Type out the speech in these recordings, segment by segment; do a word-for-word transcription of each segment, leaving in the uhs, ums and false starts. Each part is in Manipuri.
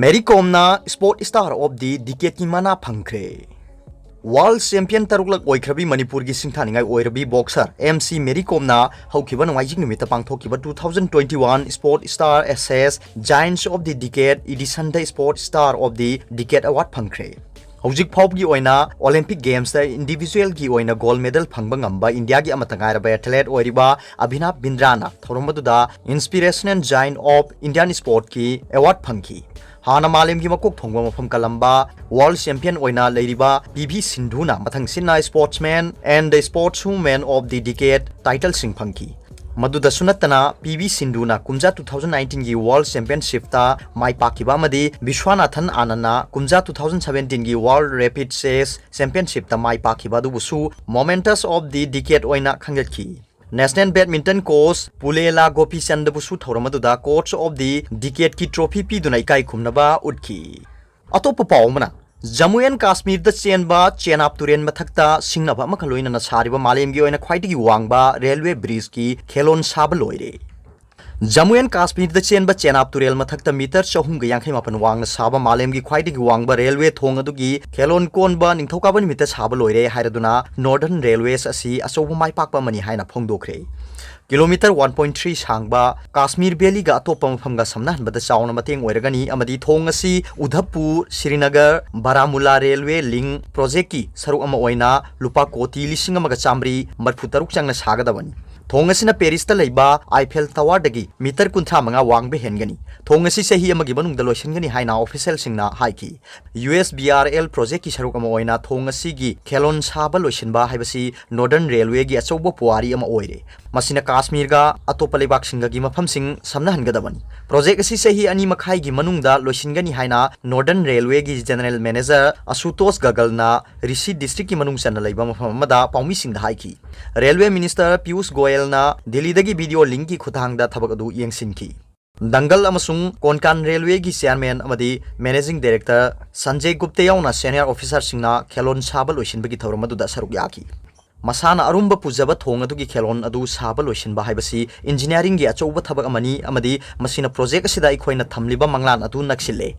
ꯃꯦꯔꯤ ꯀꯣꯝꯅ Sport Star of the Decade ꯀꯤ ꯃꯅꯥ ꯐꯪꯈ꯭ꯔꯦ꯫ World Champion ꯇꯔꯨꯛꯂꯛ ꯑꯣꯏꯈ꯭ꯔꯕꯤ ꯃꯅꯤꯄꯨꯔꯒꯤ ꯁꯤꯡꯊꯥꯅꯤꯡꯉꯥꯏ ꯑꯣꯏꯔꯕꯤ boxer ꯑꯦꯝ ꯁꯤ ꯃꯦꯔꯤ ꯀꯣꯝꯅ ꯍꯧꯈꯤꯕ ꯅꯣꯡꯃꯥꯏꯖꯤꯡ ꯅꯨꯃꯤꯠꯇ ꯄꯥꯡꯊꯣꯛꯈꯤꯕ two thousand twenty-one Sport Star S S Giants of the Decade Edition the Sport Star of the Decade Award ꯐꯪꯈ꯭ꯔꯦ꯫ ꯍꯧꯖꯤꯛ ꯐꯥꯎꯕꯒꯤ ꯑꯣꯏꯅ Olympic Games ꯇ individual ꯒꯤ ꯑꯣꯏꯅ gold medal ꯐꯪꯕ ꯉꯝꯕ ꯏꯟꯗꯤꯌꯥꯒꯤ ꯑꯃꯠꯇ ꯉꯥꯏꯔꯕ athlete ꯑꯣꯏꯔꯤꯕ ꯑꯚꯤꯅꯕ ꯕꯤꯟꯗ꯭ꯔꯥꯅ ꯊꯧꯔꯝ ꯑꯗꯨꯗ Inspirational Giant of Indian Sport ꯀꯤ award ꯐꯪꯈꯤ꯫ ꯍꯥꯟꯅ ꯃꯥꯂꯦꯝꯒꯤ ꯃꯀꯣꯛ ꯊꯣꯡꯕ ꯃꯐꯝ ꯀꯜꯂꯝꯕ world champion ꯑꯣꯏꯅ ꯂꯩꯔꯤꯕ ꯄꯤ ꯚꯤ ꯁꯤꯟꯙꯨꯅ ꯃꯊꯪꯁꯤꯠꯅ Sportsman and the Sportswoman of the Decade title ꯁꯤꯡ ꯐꯪꯈꯤ꯫ ꯃꯗꯨꯗꯁꯨ ꯅꯠꯇꯅ, ꯄꯤ ꯚꯤ ꯁꯤꯟꯙꯨꯅ ꯀꯨꯝꯖꯥ two thousand nineteen ꯒꯤ World Championship ꯇ ꯃꯥꯏ ꯄꯥꯛꯈꯤꯕ ꯑꯃꯗꯤ ꯕꯤꯁ꯭ꯋꯥꯅꯥꯊꯟ ꯑꯥꯅꯟꯅ ꯀꯨꯝꯖꯥ two thousand seventeen ꯒꯤ World Rapid Chess Championship ꯇ ꯃꯥꯏ ꯄꯥꯛꯈꯤꯕ ꯑꯗꯨꯕꯨꯁꯨ Momentous of the Decade ꯑꯣꯏꯅ ꯈꯪꯒꯠꯈꯤ꯫ National Badminton Coach ꯄꯨꯂꯦꯂꯥ ꯒꯣꯄꯤꯆꯟꯗꯕꯨꯁꯨ ꯊꯧꯔꯝ ꯑꯗꯨꯗ Coach of the Decade ꯀꯤ trophy ꯄꯤꯗꯨꯅ ꯏꯀꯥꯏ ꯈꯨꯝꯅꯕ ꯎꯠꯈꯤ꯫ ꯑꯇꯣꯞꯄ ꯄꯥꯎ ꯑꯃꯅ, ꯖꯝꯃꯨ ꯑꯦꯟ ꯀꯥꯁꯃꯤꯔꯗ ꯆꯦꯟꯕ ꯆꯦꯅꯥꯕ ꯇꯨꯔꯦꯜ ꯃꯊꯛꯇ ꯁꯤꯡꯅꯕ ꯑꯃꯒ ꯂꯣꯏꯅꯅ ꯁꯥꯔꯤꯕ ꯃꯥꯂꯦꯝꯒꯤ ꯑꯣꯏꯅ ꯈ꯭ꯋꯥꯏꯗꯒꯤ ꯋꯥꯡꯕ railway bridge ꯀꯤ ꯈꯦꯂꯣꯟ ꯁꯥꯕ ꯂꯣꯏꯔꯦ꯫ ꯖꯝꯃꯨ ꯑꯦꯟ ꯀꯥꯁꯃꯤꯔꯗ ꯆꯦꯟꯕ ꯆꯦꯅꯥꯕ ꯇꯨꯔꯦꯜ ꯃꯊꯛꯇ meter ꯆꯍꯨꯝꯒ ꯌꯥꯡꯈꯩ ꯃꯥꯄꯟ ꯋꯥꯡꯅ ꯁꯥꯕ ꯃꯥꯂꯦꯝꯒꯤ ꯈ꯭ꯋꯥꯏꯗꯒꯤ ꯋꯥꯡꯕ railway ꯊꯣꯡ ꯑꯗꯨꯒꯤ ꯈꯦꯂꯣꯟ ꯀꯣꯟꯕ ꯅꯤꯡꯊꯧꯀꯥꯕ ꯅꯨꯃꯤꯠꯇ ꯁꯥꯕ ꯂꯣꯏꯔꯦ ꯍꯥꯏꯔꯗꯨꯅ Northern Railways ꯑꯁꯤ ꯑꯆꯧꯕ ꯃꯥꯏ ꯄꯥꯛꯄ ꯑꯃꯅꯤ ꯍꯥꯏꯅ ꯐꯣꯡꯗꯣꯛꯈ꯭ꯔꯦ꯫ Kilometre one point three ꯁꯥꯡꯕ ꯀꯥꯁꯃꯤꯔ valley ꯒ ꯑꯇꯣꯞꯄ ꯃꯐꯝꯒ ꯁꯝꯅꯍꯟꯕꯗ ꯆꯥꯎꯅ ꯃꯇꯦꯡ ꯑꯣꯏꯔꯒꯅꯤ ꯑꯃꯗꯤ ꯊꯣꯡ ꯑꯁꯤ ꯎꯙꯝꯄꯨꯔ, Srinagar, Baramulla railway link project ꯀꯤ ꯁꯔꯨꯛ ꯑꯃ ꯑꯣꯏꯅ ꯂꯨꯄꯥ ꯀꯣꯇꯤ ꯂꯤꯁꯤꯡ ꯑꯃꯒ ꯆꯥꯃꯔꯤ ꯃꯔꯤꯐꯨ ꯇꯔꯨꯛ ꯆꯪꯅ ꯁꯥꯒꯗꯕꯅꯤ꯫ ꯊꯣꯡ ꯑꯁꯤꯅ Paris ꯇ ꯂꯩꯕ Eiffel Tower ꯗꯒꯤ meter ꯀꯨꯟꯊ꯭ꯔꯥ ꯃꯉꯥ ꯋꯥꯡꯕ ꯍꯦꯟꯒꯅꯤ꯫ ꯊꯣꯡ ꯑꯁꯤ ꯆꯍꯤ ꯑꯃꯒꯤ ꯃꯅꯨꯡꯗ ꯂꯣꯏꯁꯤꯟꯒꯅꯤ ꯍꯥꯏꯅ official ꯁꯤꯡꯅ ꯍꯥꯏꯈꯤ꯫ U S B R L project ꯀꯤ ꯁꯔꯨꯛ ꯑꯃ ꯑꯣꯏꯅ ꯊꯣꯡ ꯑꯁꯤꯒꯤ ꯈꯦꯂꯣꯟ ꯁꯥꯕ ꯂꯣꯏꯁꯤꯟꯕ ꯍꯥꯏꯕꯁꯤ Northern Railway ꯒꯤ ꯑꯆꯧꯕ ꯄꯨꯋꯥꯔꯤ ꯑꯃ ꯑꯣꯏꯔꯦ꯫ ꯃꯁꯤꯅ ꯀꯥꯁꯃꯤꯔꯒ ꯑꯇꯣꯞꯄ ꯂꯩꯕꯥꯛꯁꯤꯡꯒꯒꯤ ꯃꯐꯝꯁꯤꯡ ꯁꯝꯅꯍꯟꯒꯗꯕꯅꯤ꯫ Project ꯑꯁꯤ ꯆꯍꯤ ꯑꯅꯤ ꯃꯈꯥꯏꯒꯤ ꯃꯅꯨꯡꯗ ꯂꯣꯏꯁꯤꯟꯒꯅꯤ ꯍꯥꯏꯅ Northern Railway ꯒꯤ General Manager ꯑꯁꯨꯇꯣꯁ ꯒꯒꯜꯅ ꯔꯤꯁꯤ district ꯀꯤ ꯃꯅꯨꯡ ꯆꯟꯅ ꯂꯩꯕ ꯃꯐꯝ ꯑꯃꯗ ꯄꯥꯎꯃꯤꯁꯤꯡꯗ ꯍꯥꯏꯈꯤ꯫ Railway Minister ꯄꯤꯌꯨꯁ ꯒꯣꯌꯦꯜꯅ ꯗꯤꯜꯂꯤꯗꯒꯤ video link ꯀꯤ ꯈꯨꯠꯊꯥꯡꯗ ꯊꯕꯛ ꯑꯗꯨ ꯌꯦꯡꯁꯤꯟꯈꯤ꯫ ꯗꯪꯒꯜ ꯑꯃꯁꯨꯡ ꯀꯣꯟꯀꯥꯟ railway ꯒꯤ chairman ꯑꯃꯗꯤ managing director ꯁꯟꯖꯦ ꯒꯨꯞꯇꯦ ꯌꯥꯎꯅ senior officer ꯁꯤꯡꯅ ꯈꯦꯂꯣꯟ ꯁꯥꯕ ꯂꯣꯏꯁꯤꯟꯕꯒꯤ ꯊꯧꯔꯝ ꯑꯗꯨꯗ ꯁꯔꯨꯛ ꯌꯥꯈꯤ꯫ ꯃꯁꯥꯅ ꯑꯔꯨꯝꯕ ꯄꯨꯖꯕ ꯊꯣꯡ ꯑꯗꯨꯒꯤ ꯈꯦꯂꯣꯟ ꯑꯗꯨ ꯁꯥꯕ ꯂꯣꯏꯁꯤꯟꯕ ꯍꯥꯏꯕꯁꯤ ꯏꯟꯖꯤꯅꯤꯌꯥꯔꯤꯡꯒꯤ ꯑꯆꯧꯕ ꯊꯕꯛ ꯑꯃꯅꯤ, ꯑꯃꯗꯤ ꯃꯁꯤꯅ ꯄ꯭ꯔꯣꯖꯦꯛ ꯑꯁꯤꯗ ꯑꯩꯈꯣꯏꯅ ꯊꯝꯂꯤꯕ ꯃꯪꯂꯥꯟ ꯑꯗꯨ ꯅꯛꯁꯤꯜꯂꯦ꯫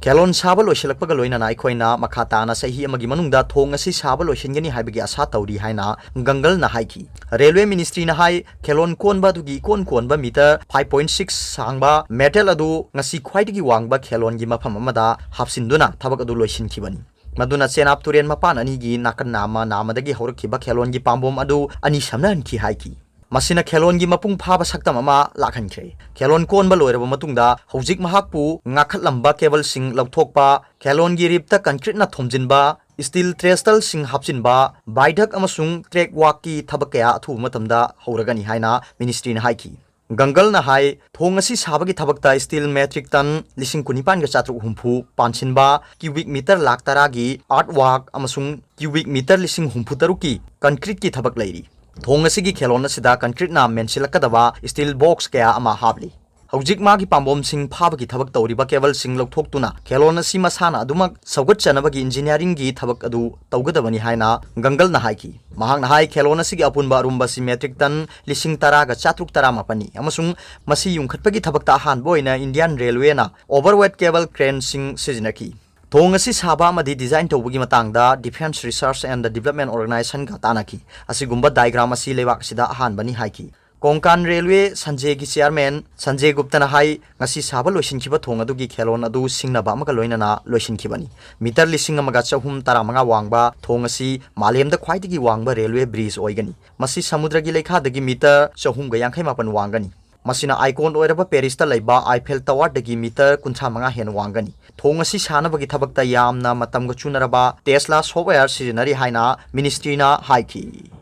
ꯈꯦꯂꯣꯟ ꯁꯥꯕ ꯂꯣꯏꯁꯤꯜꯂꯛꯄꯒ ꯂꯣꯏꯅꯅ ꯑꯩꯈꯣꯏꯅ ꯃꯈꯥ ꯇꯥꯅ ꯆꯍꯤ ꯑꯃꯒꯤ ꯃꯅꯨꯡꯗ ꯊꯣꯡ ꯑꯁꯤ ꯁꯥꯕ ꯂꯣꯏꯁꯤꯟꯒꯅꯤ ꯍꯥꯏꯕꯒꯤ ꯑꯥꯁꯥ ꯇꯧꯔꯤ ꯍꯥꯏꯅ ꯒꯪꯒꯜꯅ ꯍꯥꯏꯈꯤ꯫ ꯔꯦꯜꯋꯦ ꯃꯤꯅꯤꯁꯇ꯭ꯔꯤꯅ ꯍꯥꯏ, ꯈꯦꯂꯣꯟ ꯀꯣꯟꯕ ꯑꯗꯨꯒꯤ ꯏꯀꯣꯟ ꯀꯣꯟꯕ ꯃꯤꯇꯔ five point six ꯁꯥꯡꯕ ꯃꯦꯇꯦꯜ ꯑꯗꯨ ꯉꯁꯤ ꯈ꯭ꯋꯥꯏꯗꯒꯤ ꯋꯥꯡꯕ ꯈꯦꯂꯣꯟꯒꯤ ꯃꯐꯝ ꯑꯃꯗ ꯍꯥꯞꯆꯤꯟꯗꯨꯅ ꯊꯕꯛ ꯑꯗꯨ ꯂꯣꯏꯁꯤꯟꯈꯤꯕꯅꯤ꯫ ꯃꯗꯨꯅ ꯆꯦꯅꯥꯕ ꯇꯨꯔꯦꯜ ꯃꯄꯥꯟ ꯑꯅꯤꯒꯤ ꯅꯥꯀꯟ ꯅꯥꯝꯃ ꯅꯥꯝꯃꯗꯒꯤ ꯍꯧꯔꯛꯈꯤꯕ ꯈꯦꯂꯣꯟꯒꯤ ꯄꯥꯝꯕꯣꯝ ꯑꯗꯨ ꯑꯅꯤ ꯁꯝꯅꯍꯟꯈꯤ ꯍꯥꯏꯈꯤ꯫ ꯃꯁꯤꯅ ꯈꯦꯂꯣꯟꯒꯤ ꯃꯄꯨꯡ ꯐꯥꯕ ꯁꯛꯇꯝ ꯑꯃ ꯂꯥꯛꯍꯟꯈ꯭ꯔꯦ꯫ ꯈꯦꯂꯣꯟ ꯀꯣꯟꯕ ꯂꯣꯏꯔꯕ ꯃꯇꯨꯡꯗ ꯍꯧꯖꯤꯛ ꯃꯍꯥꯛꯄꯨ ꯉꯥꯈꯠꯂꯝꯕ ꯀꯦꯕꯜꯁꯤꯡ ꯂꯧꯊꯣꯛꯄ, ꯈꯦꯂꯣꯟꯒꯤ ꯔꯤꯞꯇ ꯀꯟꯀ꯭ꯔꯤꯠꯅ ꯊꯣꯝꯖꯤꯟꯕ, ꯁ꯭ꯇꯤꯜ ꯇ꯭ꯔꯦꯁꯇꯜꯁꯤꯡ ꯍꯥꯞꯆꯤꯟꯕ, ꯚꯥꯏꯗꯛ ꯑꯃꯁꯨꯡ ꯇ꯭ꯔꯦꯛ ꯋꯥꯛꯀꯤ ꯊꯕꯛ ꯀꯌꯥ ꯑꯊꯨꯕ ꯃꯇꯝꯗ ꯍꯧꯔꯒꯅꯤ ꯍꯥꯏꯅ ꯃꯤꯅꯤꯁꯇ꯭ꯔꯤꯅ ꯍꯥꯏꯈꯤ꯫ ꯒꯪꯒꯜꯅ ꯍꯥꯏ, ꯊꯣꯡ ꯑꯁꯤ ꯁꯥꯕꯒꯤ ꯊꯕꯛꯇ ꯁ꯭ꯇꯤꯜ ꯃꯦꯇ꯭ꯔꯤꯛ ꯇꯟ ꯂꯤꯁꯤꯡ ꯀꯨꯟꯅꯤꯄꯥꯟꯒ ꯆꯥꯇ꯭ꯔꯨꯛ ꯍꯨꯝꯐꯨ ꯄꯥꯟꯁꯤꯟꯕ, ꯀ꯭ꯌꯨꯕꯤꯛ ꯃꯤꯇꯔ ꯂꯥꯛ ꯇꯔꯥꯒꯤ ꯑꯥꯔꯠ ꯋꯥꯛ ꯑꯃꯁꯨꯡ ꯀ꯭ꯌꯨꯕꯤꯛ ꯃꯤꯇꯔ ꯂꯤꯁꯤꯡ ꯍꯨꯝꯐꯨ ꯇꯔꯨꯛꯀꯤ ꯀꯟꯀ꯭ꯔꯤꯠꯀꯤ ꯊꯕꯛ ꯂꯩꯔꯤ꯫ ꯊꯣꯡ ꯑꯁꯤꯒꯤ ꯈꯦꯂꯣꯟ ꯑꯁꯤꯗ ꯀꯟꯀ꯭ꯔꯤꯠꯅ ꯃꯦꯟꯁꯤꯜꯂꯛꯀꯗꯕ ꯁ꯭ꯇꯤꯜ ꯕꯣꯛꯁ ꯀꯌꯥ ꯑꯃ ꯍꯥꯞꯂꯤ꯫ ꯍꯧꯖꯤꯛ ꯃꯥꯒꯤ ꯄꯥꯝꯕꯣꯝꯁꯤꯡ ꯐꯥꯕꯒꯤ ꯊꯕꯛ ꯇꯧꯔꯤꯕ ꯀꯦꯕꯜꯁꯤꯡ ꯂꯧꯊꯣꯛꯇꯨꯅ ꯈꯦꯂꯣꯟ ꯑꯁꯤ ꯃꯁꯥꯅ ꯑꯗꯨꯃꯛ ꯁꯧꯒꯠꯆꯅꯕꯒꯤ ꯏꯟꯖꯤꯅꯤꯌꯥꯔꯤꯡꯒꯤ ꯊꯕꯛ ꯑꯗꯨ ꯇꯧꯒꯗꯕꯅꯤ ꯍꯥꯏꯅ ꯒꯪꯒꯜꯅ ꯍꯥꯏꯈꯤ꯫ ꯃꯍꯥꯛꯅ ꯍꯥꯏ, ꯈꯦꯂꯣꯟ ꯑꯁꯤꯒꯤ ꯑꯄꯨꯟꯕ ꯑꯔꯨꯝꯕ ꯑꯁꯤ ꯃꯦꯇ꯭ꯔꯤꯛ ꯇꯟ ꯂꯤꯁꯤꯡ ꯇꯔꯥꯒ ꯆꯥꯇ꯭ꯔꯨꯛ ꯇꯔꯥꯃꯥꯄꯟꯅꯤ ꯑꯃꯁꯨꯡ ꯃꯁꯤ ꯌꯨꯡꯈꯠꯄꯒꯤ ꯊꯕꯛꯇ ꯑꯍꯥꯟꯕ ꯑꯣꯏꯅ ꯏꯟꯗꯤꯌꯥꯟ ꯔꯦꯜꯋꯦꯅ ꯑꯣꯚꯔꯋꯦꯠ ꯀꯦꯕꯜ ꯀ꯭ꯔꯦꯟꯁꯤꯡ ꯁꯤꯖꯤꯟꯅꯈꯤ꯫ ꯊꯣꯡ ꯑꯁꯤ ꯁꯥꯕ ꯑꯃꯗꯤ ꯗꯤꯖꯥꯏꯟ ꯇꯧꯕꯒꯤ ꯃꯇꯥꯡꯗ Defence Research and Development Organizationꯒ ꯇꯥꯟꯅꯈꯤ꯫ ꯑꯁꯤꯒꯨꯝꯕ ꯗꯥꯏꯒ꯭ꯔꯥꯝ ꯑꯁꯤ ꯂꯩꯕꯥꯛ ꯑꯁꯤꯗ ꯑꯍꯥꯟꯕꯅꯤ ꯍꯥꯏꯈꯤ꯫ ꯀꯣꯡꯀꯥꯟ ꯔꯦꯜꯋꯦ ꯁꯟꯖꯦꯒꯤ ꯆꯤꯌꯥꯔꯃꯦꯟ ꯁꯟꯖꯦ ꯒꯨꯞꯇꯅ ꯍꯥꯏ, ꯉꯁꯤ ꯁꯥꯕ ꯂꯣꯏꯁꯤꯟꯈꯤꯕ ꯊꯣꯡ ꯑꯗꯨꯒꯤ ꯈꯦꯂꯣꯟ ꯑꯗꯨ ꯁꯤꯡꯅꯕ ꯑꯃꯒ ꯂꯣꯏꯅꯅ ꯂꯣꯏꯁꯤꯟꯈꯤꯕꯅꯤ꯫ ꯃꯤꯇꯔ ꯂꯤꯁꯤꯡ ꯑꯃꯒ ꯆꯍꯨꯝ ꯇꯔꯥꯃꯉꯥ ꯋꯥꯡꯕ ꯊꯣꯡ ꯑꯁꯤ ꯃꯥꯂꯦꯝꯗ ꯈ꯭ꯋꯥꯏꯗꯒꯤ ꯋꯥꯡꯕ ꯔꯦꯜꯋꯦ ꯕ꯭ꯔꯤꯖ ꯑꯣꯏꯒꯅꯤ꯫ ꯃꯁꯤ ꯁꯃꯨꯗ꯭ꯔꯒꯤ ꯂꯩꯈꯥꯗꯒꯤ ꯃꯤꯇꯔ ꯆꯍꯨꯝꯒ ꯌꯥꯡꯈꯩ ꯃꯥꯄꯟ ꯋꯥꯡꯒꯅꯤ꯫ ꯃꯁꯤꯅ ꯑꯥꯏꯀꯣꯟ ꯑꯣꯏꯔꯕ ꯄꯦꯔꯤꯁꯇ ꯂꯩꯕ ꯑꯥꯏꯐꯦꯜ ꯇꯋꯥꯔꯗꯒꯤ ꯃꯤꯇꯔ ꯀꯨꯟꯊ꯭ꯔꯥ ꯃꯉꯥ ꯍꯦꯟꯅ ꯋꯥꯡꯒꯅꯤ꯫ ꯊꯣꯡ ꯑꯁꯤ ꯁꯥꯅꯕꯒꯤ ꯊꯕꯛꯇ ꯌꯥꯝꯅ ꯃꯇꯝꯒ ꯆꯨꯅꯔꯕ ꯇꯦꯁꯂꯥ ꯁꯣꯐꯋꯦꯌꯔ ꯁꯤꯖꯤꯟꯅꯔꯤ ꯍꯥꯏꯅ ꯃꯤꯅꯤꯁꯇ꯭ꯔꯤꯅ ꯍꯥꯏꯈꯤ꯫